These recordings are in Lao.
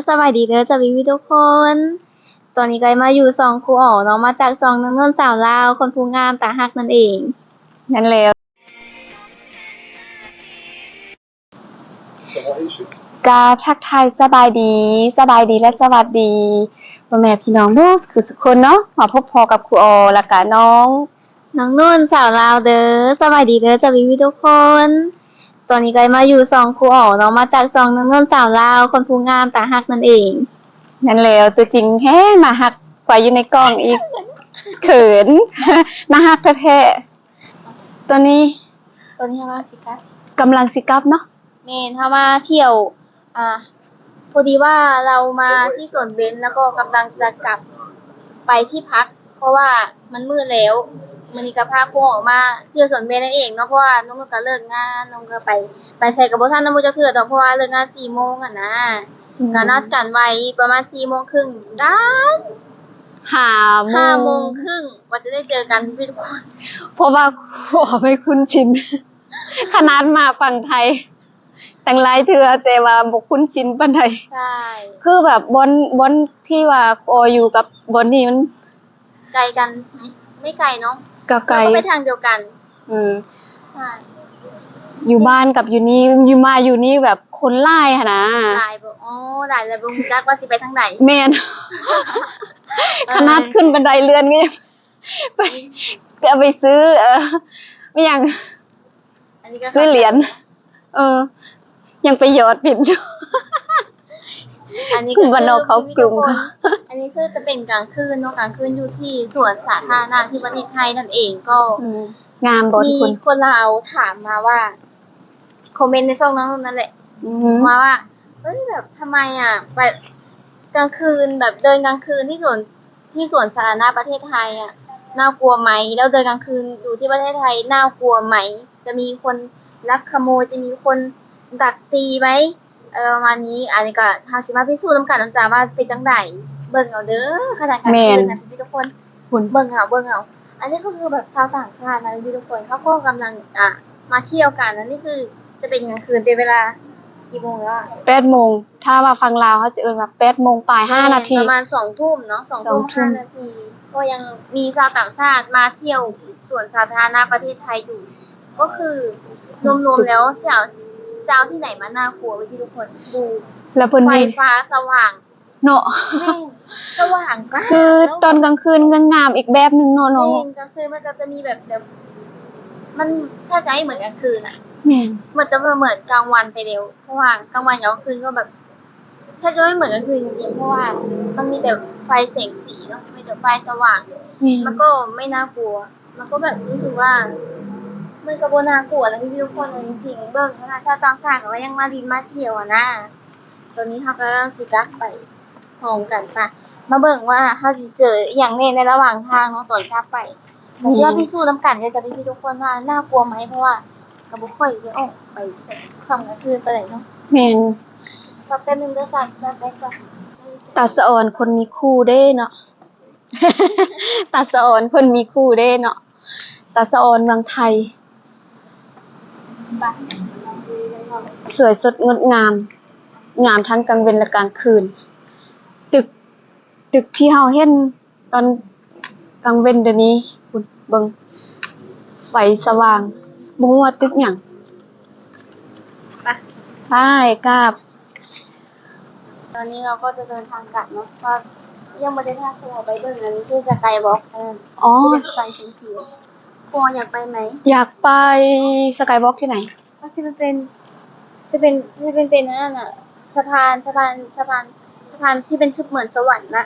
ສະບາຍດີເດີເຈົ້າພີ່ໆທຸກຄົນ. ຕອນນີ້ກໍໄດ້ມາຢູ່ຊ່ອງຄູອໍເນາະ, ມາຈາກຊ່ອງນ້ອງນົນສາວລາວ ຄົນຜູ້ງາມຕາຮັກນັ້ນເອງ. ແມ່ນແລ້ວ. ກາບທັກທາຍສະບາຍດີ, ສະບາຍດີ ແລະ ສະຫວັດດີພໍ່ແມ່ພີ່ນ້ອງເບິດສູ່ສູ່ຄົນເນາະ, ມາພົບພໍ້ກັບຄູອໍ ແລ້ວກະນ້ອງ ນ້ອງນົນສາວລາວເດີ. ສະບາຍດີເດີເຈົ້າພີ່ໆທຸກຄົນ. ຕອນນີ້ກໍໄດ້ມາຢູ່ຊ່ອງຄູອໍເນາະ, ມາຈາກຊ່ອງນ້ອງນົນສາວລາວ ຄົນຜູ້ງາມຕາຮັກນັ້ນເອງ. ແມ່ນແລ້ວ, ຕົວຈິງແຮງໜ້າຮັກກວ່າຢູ່ໃນກ້ອງອີກ. ເຂີນ. ໜ້າຮັກແທ້ໆ. ຕອນນີ້ ຕອນນີ້ເຮົາກຳລັງຊິກັບ ກຳລັງຊິກັບເນາະ. ແມ່ນ, ເຮົາມາທ່ຽວ ອ່າ ພໍດີວ່າເຮົາມາທີ່ສວນເບັນ ແລ້ວກໍກຳລັງຈະກັບໄປທີ່ພັກ ເພາະວ່າມັນມືດແລ້ວ. ມື້ນີ້ກໍພາພວກອອກມາທ່ຽວສວນເບັນນັ້ນເອງເນາະ, ເພາະວ່ານ້ອງກໍເລີກງານ, ນ້ອງກໍໄປ ໄປໃສກໍບໍ່ທັນນຳໝູ່ຈັກເທື່ອດອກ, ເພາະວ່າເລີກງານສີ່ໂມງຫັ້ນນະ. ອືມ. ກໍນັດກັນໄວ້ປະມານສີ່ໂມງເຄິ່ງ ດ້ານ ຫ້າໂມງ ຫ້າໂມງເຄິ່ງ ວ່າຈະໄດ້ເຈີກັນພີ່ໆທຸກຄົນ, ເພາະວ່າຄູອໍໄມ່ຄຸ້ນຊິນ ຂະໜາດມາຝັ່ງໄທຕັ້ງຫຼາຍເທື່ອ ແຕ່ວ່າບໍ່ຄຸ້ນຊິນປານໃດ. ໃຊ່. ຄືແບບບ່ອນ ບ່ອນທີ່ວ່າຄູອໍຢູ່ກັບບ່ອນນີ້ມັນ ໄກກັນໄໝ? ໄມ່ໄກເນາະ. ກໍໄກ. ເຮົາກໍໄປທາງດຽວກັນ. ອືມ. ໃຊ່. ຢູ່ບ້ານກັບຢູ່ນີ້ ຢູ່ມາຢູ່ນີ້ແບບຄົນຫຼາຍຫັ້ນນະ. ຫຼາຍບໍ່? ອໍ ຫຼາຍແລ້ວບໍ່ຮູ້ຈັກວ່າຊິໄປທາງໃດ. ແມ່ນ. ເອີຍ. ຂະໜາດຂຶ້ນບັນໄດເລື່ອນກໍຍັງ ໄປ ກໍໄປຊື້ ເອີ ແມ່ນຫຍັງ ອັນນີ້ກໍ ຊື້ຫຼຽນ. ເອີ ຍັງໄປຢອດຜິດຢູ່. ອັນນີ້ກໍຄືບ້ານນອກເຂົ້າກຸງ. ອັນນີ້ຄືຈະເປັນກາງຄືນເນາະ, ກາງຄືນຢູ່ທີ່ສວນສາທາລະນະທີ່ປະເທດໄທນັ້ນເອງ. ກໍ ອືມ ງາມບໍ່ທຸກຄົນ? ມີຄົນລາວຖາມມາວ່າ ຄອມເມັນໃນຊ່ອງນ້ອງນັ້ນແຫຼະ ອືມ ວ່າ ວ່າ ເອີຍ ແບບທຳໄມອະ ໄປກາງຄືນ ແບບເດີນກາງຄືນທີ່ສວນ ທີ່ສວນສາທາລະນະປະເທດໄທອະ ໜ້າກົວໄໝ? ແລ້ວເດີນກາງຄືນຢູ່ທີ່ປະເທດໄທ ໜ້າກົວໄໝ? ຈະມີຄົນລັກຂະໂມຍ, ຈະມີຄົນດັກຕີໄໝ? ເອີ ປະມານນີ້. ອັນນີ້ກໍເຮົາຊິມາພິສູດນຳກັນນະຈ໊ະ ວ່າເປັນຈັ່ງໃດ. ເບິ່ງເອົາເດີ ຂະໜາດກາງຄືນນະ ແມ່ນ ພີ່ໆທຸກຄົນ. ພຸ້ນ ເບິ່ງເອົາ ເບິ່ງເອົາ. ອັນນີ້ກໍຄືແບບຊາວຕ່າງຊາດນະພີ່ໆທຸກຄົນ ເຂົາກໍກຳລັງ ອ່າ ມາທ່ຽວກັນ. ອັນນີ້ຄືຈະເປັນກາງຄືນ ເປັນເວລາ ກີ່ໂມງແລ້ວອະ? ແປດໂມງ. ຖ້າວ່າຝັ່ງລາວ ເຮົາຈະເອີ້ນວ່າແປດໂມງປາຍຫ້ານາທີ. ແມ່ນ ປະມານສອງທຸ່ມເນາະ, ສອງທຸ່ມ ສອງທຸ່ມຫ້ານາທີ. ກໍຍັງມີຊາວຕ່າງຊາດມາທ່ຽວສວນສາທາລະນະປະເທດໄທຢູ່. ກໍຄືລວມໆແລ້ວ ຊິເອົາ ຈະເອົາທີ່ໃດມາໜ້າກົວ ພີ່ໆທຸກຄົນ? ບໍ່ ແລ້ວເພິ່ນ ໄຟຟ້າສະຫວ່າງ ເນາະ. ແມ່ນ ສະຫວ່າງກວ່າ ຄືຕອນກາງຄືນກໍງາມອີກແບບໜຶ່ງເນາະນ້ອງ. ແມ່ນ ກາງຄືນມັນກໍຈະມີແບບ ແບບ ມັນແທບຈະບໍ່ເໝືອນກາງຄືນອະ. ແມ່ນ ມັນຈະບໍ່ເໝືອນກາງວັນໄປແລ້ວ ເພາະວ່າກາງວັນກັບກາງຄືນກໍແບບ ແທບຈະບໍ່ເໝືອນກາງຄືນຈິງໆ ເພາະວ່າມັນມີແຕ່ໄຟແສງສີເນາະ, ມີແຕ່ໄຟສະຫວ່າງ. ແມ່ນ ມັນກໍໄມ່ໜ້າກົວ. ມັນກໍແບບຮູ້ສຶກວ່າ ມັນກໍບໍ່ໜ້າກົວນະພີ່ໆທຸກຄົນ. ເອົາຈິງໆ ເບິ່ງຂະໜາດຊາວຕ່າງຊາດກໍວ່າຍັງມາຫຼິ້ນມາທ່ຽວຫັ້ນນະ. ຕອນນີ້ເຮົາກຳລັງຊິກັບໄປພ້ອມກັນ. ປະ ມາເບິ່ງວ່າເຮົາຊິເຈີອີ່ຫຍັງແດ່ໃນລະຫວ່າງທາງເນາະ ຕອນກັບໄປ. ແມ່ນ ກໍຊິມາພິສູດນຳກັນເດີຈ້າພີ່ໆທຸກຄົນວ່າໜ້າກົວໄໝ? ເພາະວ່າກໍບໍ່ຄ່ອຍໄດ້ອອກໄປຄ່ຳກາງຄືນປານໃດເນາະ. ແມ່ນ ພັກແປັບໜຶ່ງເດີ ຊາດ ຊາດແບັດກ່ອນ. ຕາສະອອນຄົນມີຄູ່ເດ້ເນາະ. ຕາສະອອນເພິ່ນມີຄູ່ເດ້ເນາະ, ຕາສະອອນເມືອງໄທ. ສວຍສົດງົດງາມ, ງາມທັງກາງເວັນ ແລະ ກາງຄືນ. ຕຶກ ຕຶກທີ່ເຮົາເຫັນຕອນກາງເວັນດຽວນີ້ ພຸ້ນ ເບິ່ງ ໄຟສະຫວ່າງ, ບໍ່ຮູ້ວ່າຕຶກຫຍັງ. ໄປ ໄປ ກັບ. ຕອນນີ້ເຮົາກໍຈະເດີນທາງກັບເນາະ, ກໍຍັງບໍ່ໄດ້ພາຄູອອໄປເບິ່ງ ອັນທີ່ສະກາຍວອກ. ເອີ ອໍ ທີ່ເປັນໄຟສີຂຽວ. ຄູອອຢາກໄປໄໝ? ຢາກໄປ. ສະກາຍວອກທີ່ໃດ? ມັນຈະເປັນ ຈະເປັນ ຈະເປັນ ເປັນອັນນັ້ນນະ ສະພານ ສະພານ ສະພານ ສະພານທີ່ເປັນຄືເໝືອນສະຫວັນນະ.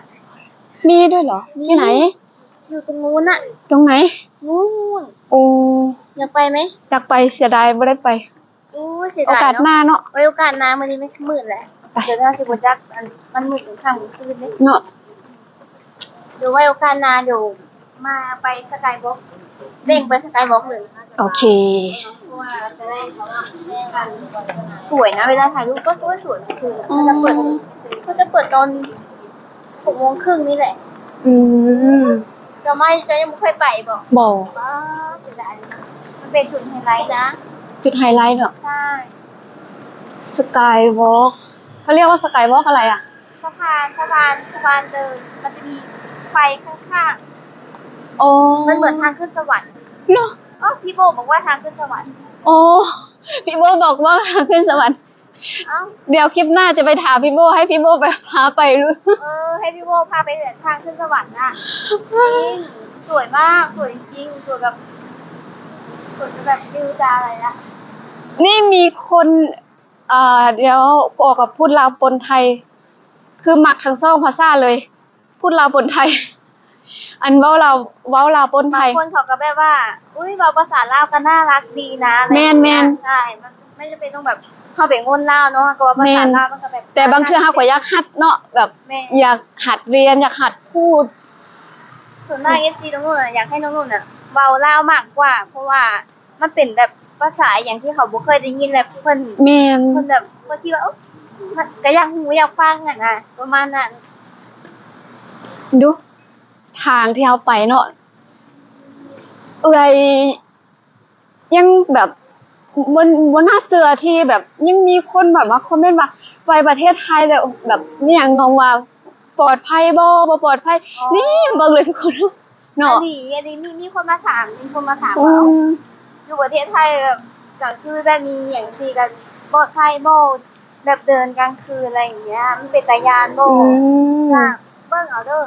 ມີດ້ວຍເຫລອ? ມີ. ທີ່ໃດ? ຢູ່ຕົງນູ້ນນະ. ຕົງໃດ? ນູ້ນ. ໂອ້ ຢາກໄປໄໝ? ຢາກໄປ, ເສຍດາຍບໍ່ໄດ້ໄປ. ໂອ້ຍ ເສຍດາຍເນາະ. ໂອກາດໜ້າເນາະ. ໄວ້ໂອກາດໜ້າ, ມື້ນີ້ມັນມືດແຫຼະ. ໄປ ດຽວເຮົາຊິບໍ່ຈັກ ອັນ ມັນມືດຄ່ຳຄືນເດ້ເນາະ. ດຽວໄວ້ໂອກາດໜ້າ ດຽວມາໄປສະກາຍວອກ, ເດ້ງໄປສະກາຍວອກເລີຍ. ໂອເຄ ເພາະວ່າຈະໄດ້ສວຍນະ, ເວລາຖ່າຍຮູບກໍສວຍໆ ຄື ອືມ ເຂົາຈະເປີດ ເຂົາຈະເປີດຕອນຫົກໂມງເຄິ່ງນີ້ແຫຼະ. ອືມ ເຈົ້າໄມ້ ເຈົ້າຍັງບໍ່ເຄີຍໄປບໍ່? ບໍ່. ອໍ ເສຍດາຍ. ມັນເປັນຈຸດໄຮໄລນະ. ຈຸດໄຮໄລເນາະ. ໃຊ່. ສະກາຍວອກ ເຂົາຮຽກວ່າສະກາຍວອກອະໄລອະ? ສະພານ ສະພານ ສະພານເດີນ ມັນຈະມີໄຟຂ້າງໆ ໂອ້ ມັນເໝືອນທາງຂຶ້ນສະຫວັນເນາະ. ເອີ ພີ່ໂບບອກວ່າທາງຂຶ້ນສະຫວັນ. ໂອ້ ພີ່ໂບບອກວ່າທາງຂຶ້ນສະຫວັນ. ເອົ້າ ດຽວຄລິບໜ້າຈະໄປຖາມພີ່ໂບ ໃຫ້ພີ່ໂບໄປ ພາໄປ ເອີ ໃຫ້ພີ່ໂບພາໄປເດີນທາງຂຶ້ນສະຫວັນນະ. ຈິງ ສວຍມາກ ສວຍຈິງ ສວຍແບບ ສວຍຈົນແບບ ບໍ່ຮູ້ຈະອະໄລລະ. ນີ້ມີຄົນ ອ່າ ດຽວອອກກັບພູດລາວປົນໄທ ຄືມັກທັງສອງພາສາເລີຍ ພູດລາວປົນໄທ ອັນເວົ້າລາວ ເວົ້າລາວປົນໄທ. ບາງຄົນເຂົາກໍແບບວ່າ ອຸ້ຍ ເວົ້າພາສາລາວກໍໜ້າລັກດີນະ. ແມ່ນໆ ອະໄລຢ່າງເງຍ. ໃຊ່ ມັນ ມັນຈຳເປັນຕ້ອງແບບເຂົ້າໄປງົນລາວເນາະ ເຮົາກໍເວົ້າພາສາລາວ ແມ່ນ ມັນກໍແບບ ແຕ່ບາງເທື່ອເຮົາກໍຢາກຫັດເນາະ ແບບ ແມ່ນ ຢາກຫັດລຽນ ຢາກຫັດພູດ. ສ່ວນມາກ ເອັຟຊີ ນ້ອງນຸ່ນນະ ຢາກໃຫ້ນ້ອງນຸ່ນນະເວົ້າລາວມາກກວ່າ ເພາະວ່າ ມັນເປັນແບບພາສາອີ່ຫຍັງທີ່ເຂົາບໍ່ເຄີຍໄດ້ຍິນ ແລ້ວເພິ່ນ ແມ່ນ ເພິ່ນແບບ ເພິ່ນຄິດວ່າ ໂອ້ ມັນກໍຢາກຮູ້ຢາກຟັງຫັ້ນນະ ປະມານນັ້ນ. ດູທາງທີ່ເຮົາໄປເນາະ ເອື້ອຍຍັງແບບ ບໍ່ ບໍ່ໜ້າເຊື່ອທີ່ແບບຍັງມີຄົນແບບມາຄອມເມັນວ່າ ໄປປະເທດໄທແລ້ວແບບ ມີຫຍັງນ້ອງວ່າ ປອດໄພບໍ່ ບໍ່ປອດໄພ. ອໍ ນີ້ເບິ່ງເລີຍທຸກຄົນເນາະ ອີ່ຫຼີ ອີ່ຫຼີ ມີ ມີຄົນມາຖາມ ມີຄົນມາຖາມ ອືມ ວ່າ ເອົ້າ ຢູ່ປະເທດໄທແບບກາງຄືນແບບນີ້ຫຍັງຊີ້ ກໍປອດໄພບໍ່ ແບບເດີນກາງຄືນ ອະໄລຢ່າງເງຍ ມັນເປັນຕາຢ້ານບໍ່? ອືມ ເບິ່ງເອົາເດີ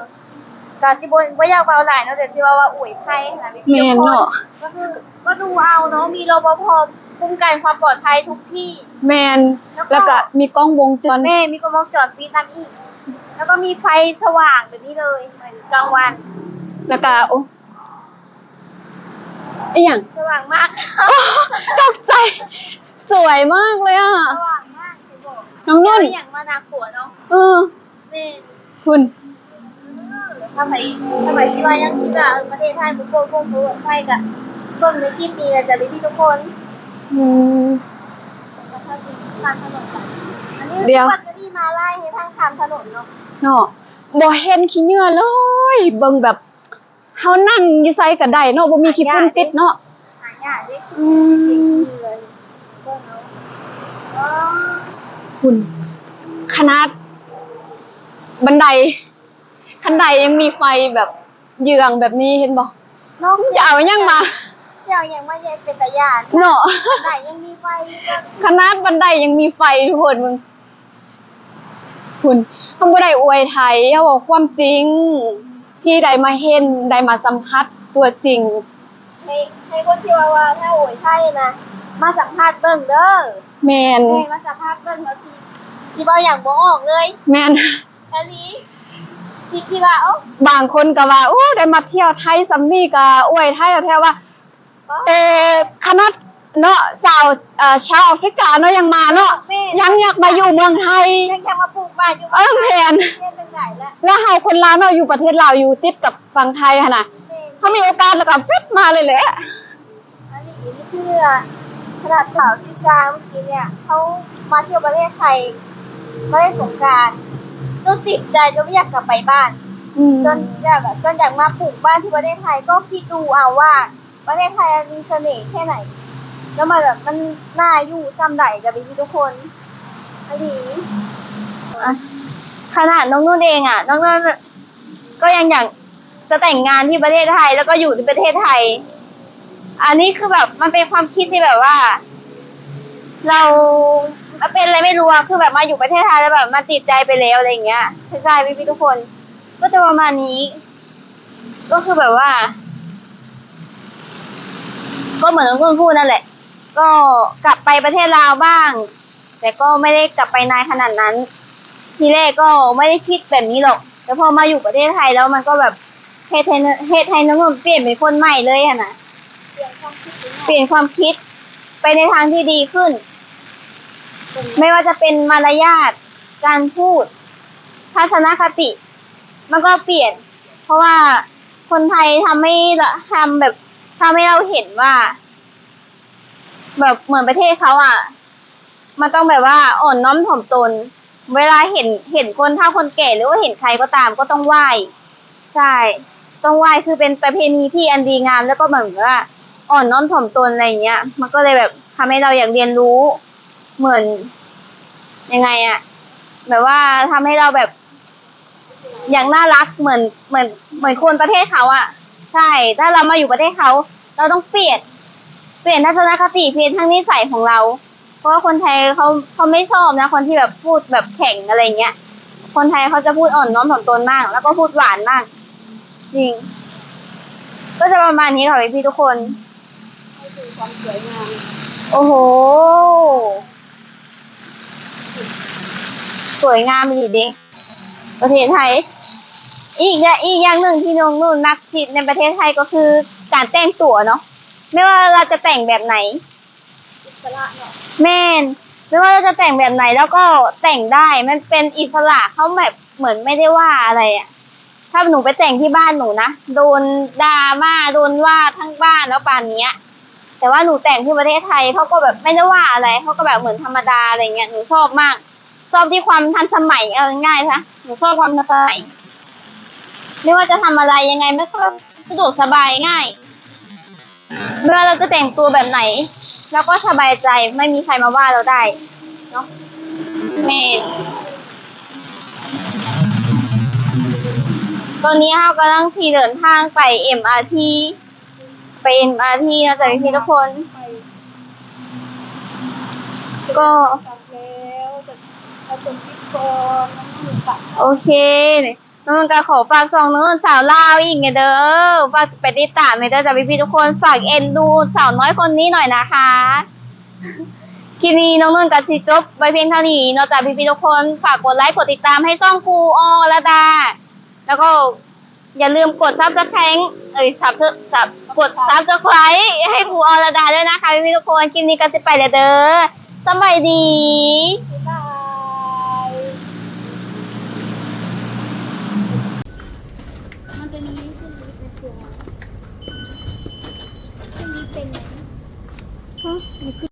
ກໍຊິບໍ່ ບໍ່ຢາກເວົ້າຫຼາຍເນາະ ແຕ່ຊິເວົ້າວ່າອວຍໄພຫັ້ນນະ ແມ່ນເນາະ ກໍຄື ກໍດູເອົາເນາະ ມີ ລປພ ຄຸ້ມກັນຄວາມປອດໄພທຸກທີ່. ແມ່ນ ແລ້ວກໍ ແລ້ວກໍມີກ້ອງວົງຈອນ ແມ່ນ ມີກ້ອງວົງຈອນປິດນຳອີກ ແລ້ວກໍມີໄຟສະຫວ່າງແບບນີ້ເລີຍ ເໝືອນກາງວັນ ແລ້ວກໍ ໂອ້ ອີ່ຫຍັງ? ສະຫວ່າງມາກ ຕົກໃຈ ສວຍມາກເລີຍອະ ສະຫວ່າງມາກ ຊິບອກ ນ້ອງນຸ່ນ ເອົາອີ່ຫຍັງມາໜ້າກົວເນາະ ເອີ ແມ່ນ ພຸ້ນ ເອີ ຖ້າໃຜ ຖ້າໃຜທີ່ວ່າຍັງຄິດວ່າ ເອີ ປະເທດໄທບໍ່ໂກງ ບໍ່ໂກງ ບໍ່ໄທກະເບິ່ງໃນຄລິບນີ້ແຫຼະຈ້າພີ່ໆທຸກຄົນ. ອືມ ອັນນີ້ ດຽວ ມາໄລ່ໃຫ້ທາງຂ້າມຖະໜົນເນາະ ເນາະ ບໍ່ເຫັນຂີ້ເຫຍື້ອເລີຍ ເບິ່ງແບບ ເຮົານັ່ງຢູ່ໃສກໍໄດ້ເນາະ ບໍ່ມີຂີ້ຝຸ່ນຕິດເນາະ ຫາຍາກເດ້ ອືມ ເບິ່ງເອົາ ພຸ້ນ ຂະໜາດບັນໄດ ຂັ້ນໄດຍັງມີໄຟແບບເຍືອງແບບນີ້ ເຫັນບໍ່? ເນາະ ຈະເອົາຫຍັງມາ ຈະເອົາຫຍັງມາເຮັດ ເປັນຕາຢ້ານເນາະ ບັນໄດຍັງມີໄຟ ຂະໜາດບັນໄດຍັງມີໄຟ ທຸກຄົນເບິ່ງ. ພຸ້ນ ເຮົາບໍ່ໄດ້ອວຍໄທ ເຮົາເວົ້າຄວາມຈິງ ທີ່ໄດ້ມາເຫັນ ໄດ້ມາສຳຜັດຕົວຈິງ ໃຫ້ ໃຫ້ຄົນທີ່ວ່າ ວ່າຖ້າອວຍໄທນະ ມາສຳພາດເບິ່ງເດີ. ແມ່ນ ແມ່ນ ມາສຳພາດເບິ່ງ ວ່າຊິ ຊິເວົ້າຫຍັງບໍ່ອອກເລີຍ. ແມ່ນ ອີ່ຫຼີ ຊິ ຊິວ່າ ໂອ້ ບາງຄົນກໍວ່າ ໂອ້ ໄດ້ມາທ່ຽວໄທສ່ຳນີ້ກໍອວຍໄທແທ້ວ່າ ເອີ ຂະໜາດເນາະ ຊາວ ເອີ ຊາວອາຟຣິກາເນາະ ຍັງມາເນາະ ແມ່ນ ຍັງຢາກມາຢູ່ເມືອງໄທ ຍັງຢາກມາປູກບ້ານຢູ່ ເອີ ເມືອງໄທ ແມ່ນ ແລ້ວເຮົາຄົນລາວເນາະ ຢູ່ປະເທດລາວ ຢູ່ຕິດກັບຝັ່ງໄທຫັ້ນນະ ແມ່ນ ເຮົາມີໂອກາດແລ້ວກໍປິດມາເລີຍແຫຼະ. ອັນນີ້ ນີ້ຄືຂະໜາດຊາວອາຟຣິກາເມື່ອກີ້ເນ່ຍ ເຂົາມາທ່ຽວປະເທດໄທ ມາເຫຼັ້ນສົງການ ຈົນຕິດໃຈ ຈົນບໍ່ຢາກກັບໄປບ້ານ ອືມ ຈົນຢາກ ຈົນຢາກມາປູກບ້ານທີ່ປະເທດໄທ ກໍຄິດດູເອົາວ່າ ປະເທດໄທມັນມີສະເໜ່ແຄ່ໃດ ແລ້ວມັນແບບ ມັນໜ້າຢູ່ສ່ຳໃດ ກັບພີ່ໆທຸກຄົນ ອີ່ຫຼີ. ອະ ຂະໜາດນ້ອງນຸ່ນເອງອະ ນ້ອງນຸ່ນກໍຍັງຢາກຈະແຕ່ງງານທີ່ປະເທດໄທ ແລ້ວກໍຢູ່ທີ່ປະເທດໄທ ອັນນີ້ຄືແບບ ມັນເປັນຄວາມຄິດທີ່ແບບວ່າ ເຮົາ ມັນເປັນອະໄລໄມ່ຮູ້ອະ ຄືແບບມາຢູ່ປະເທດໄທ ແລ້ວແບບມາຕິດໃຈໄປແລ້ວ ອະໄລຢ່າງເງຍ ໃຊ່ໆ ພີ່ໆທຸກຄົນ ກໍຈະປະມານນີ້. ກໍຄືແບບວ່າ ກໍເໝືອນນ້ອງນຸ່ນພູດນັ້ນແຫຼະ ກໍກັບໄປປະເທດລາວບ້າງ ແຕ່ກໍໄມ່ໄດ້ກັບໄປນານຂະໜາດນັ້ນ ທີແລກກໍໄມ່ໄດ້ຄິດແບບນີ້ຫຼອກ ແຕ່ພໍມາຢູ່ປະເທດໄທແລ້ວ ມັນກໍແບບເຮັດໃຫ້ ເຮັດໃຫ້ນ້ອງນຸ່ນປ່ຽນເປັນຄົນໃໝ່ເລີຍຫັ້ນນະ ປ່ຽນຄວາມຄິດ ປ່ຽນຄວາມຄິດໄປໃນທາງທີ່ດີຂຶ້ນ ແມ່ນ ໄມ່ວ່າຈະເປັນມາລະຍາດ ການພູດ ທັດສະນະຄະຕິ ມັນກໍປ່ຽນ ເພາະວ່າຄົນໄທທຳໃຫ້ ທຳແບບ ທຳໃຫ້ເຮົາເຫັນວ່າ ແບບເໝືອນປະເທດເຂົາອະ ມັນຕ້ອງແບບວ່າອ່ອນນ້ອມຖ່ອມຕົນ ເວລາເຫັນ ເຫັນຄົນເຖົ້າຄົນແກ່ ຫຼືວ່າເຫັນໃຄກໍຕາມ ກໍຕ້ອງໄຫວ້ ໃຊ່ ຕ້ອງໄຫວ້ ຄືເປັນປະເພນີທີ່ອັນດີງາມ ແລ້ວກໍແບບວ່າອ່ອນນ້ອມຖ່ອມຕົນ ອະໄລຢ່າງເງຍ ມັນກໍເລີຍແບບທຳໃຫ້ເຮົາຢາກຮຽນຮູ້ ເໝືອນ ຍັງໄງອະ ແບບວ່າທຳໃຫ້ເຮົາແບບ อยากน่ารักเหมือน เหมือน เหมือนคนประเทศเขาอะ ใช่ ถ้าเรามาอยู่ประเทศเขา เราต้องเปลี่ยน เปลี่ยนทัศนคติ เปลี่ยนทั้งนิสัยของเรา เพราะว่าคนไทยเขา เขาไม่ชอบนะ คนที่แบบพูดแบบแข็งอะไรอย่างเงี้ย คนไทยเขาจะพูดอ่อนน้อมถ่อมตนมาก แล้วก็พูดหวานมาก จริง ก็จะประมาณนี้ค่ะพี่ๆทุกคน ให้ดูความสวยงาม โอ้โห สวยงามอีหลีเด้ ประเทศไทย อีกอย่า- อีกอย่างหนึ่งที่น้องนุ่นมักที่ในประเทศไทยก็คือการแต่งตัวเนาะ ไม่ว่าเราจะแต่งแบบไหน อิสระเนาะ แม่น ไม่ว่าเราจะแต่งแบบไหนเราก็แต่งได้ มันเป็นอิสระ เขาแบบเหมือนไม่ได้ว่าอะไรอะ ถ้าหนูไปแต่งที่บ้านหนูนะ โดนด่ามา โดนว่าทั้งบ้านแล้วป่านเนี้ย แต่ว่าหนูแต่งที่ประเทศไทย เขาก็แบบไม่ได้ว่าอะไร เขาก็แบบเหมือนธรรมดาอะไรเงี้ย หนูชอบมาก ชอบที่ความทันสมัย เอาง่ายๆซะ หนูชอบความทันสมัย ไม่ว่าจะทำอะไรยังไง มันก็สะดวกสบายง่าย ไม่ว่าเราจะแต่งตัวแบบไหน เราก็สบายใจ ไม่มีใครมาว่าเราได้ เนาะ แม่น ตอนนี้เฮากำลังสิเดินทางไป เอ็มอาร์ที ไป เอ็มอาร์ที เนาะจ้ะพี่ๆทุกคน ก็ โอเค น้องนุ่นก็ขอฝากช่องน้องนุ่นสาวลาวอีกแหน่เด้อ ฝากไปติดตามแหน่เด้อจ้ะพี่ๆทุกคน ฝากเอ็นดูสาวน้อยคนนี้หน่อยนะคะ คลิปนี้น้องนุ่นก็สิจบไว้เพียงเท่านี้เนาะจ้ะพี่ๆทุกคน ฝากกดไลค์กดติดตามให้ช่องครูอรดา แล้วก็อย่าลืมกด Subscribe เอ้ย Sub- Sub- กด Subscribe ให้ครูอรดาด้วยนะคะพี่ๆทุกคน คลิปนี้ก็สิไปแล้วเด้อ สำบายดี บ๊ายบาย มันจะมีเครื่องบินในตัว เครื่องบินเป็นไหม ฮะ นี่คือ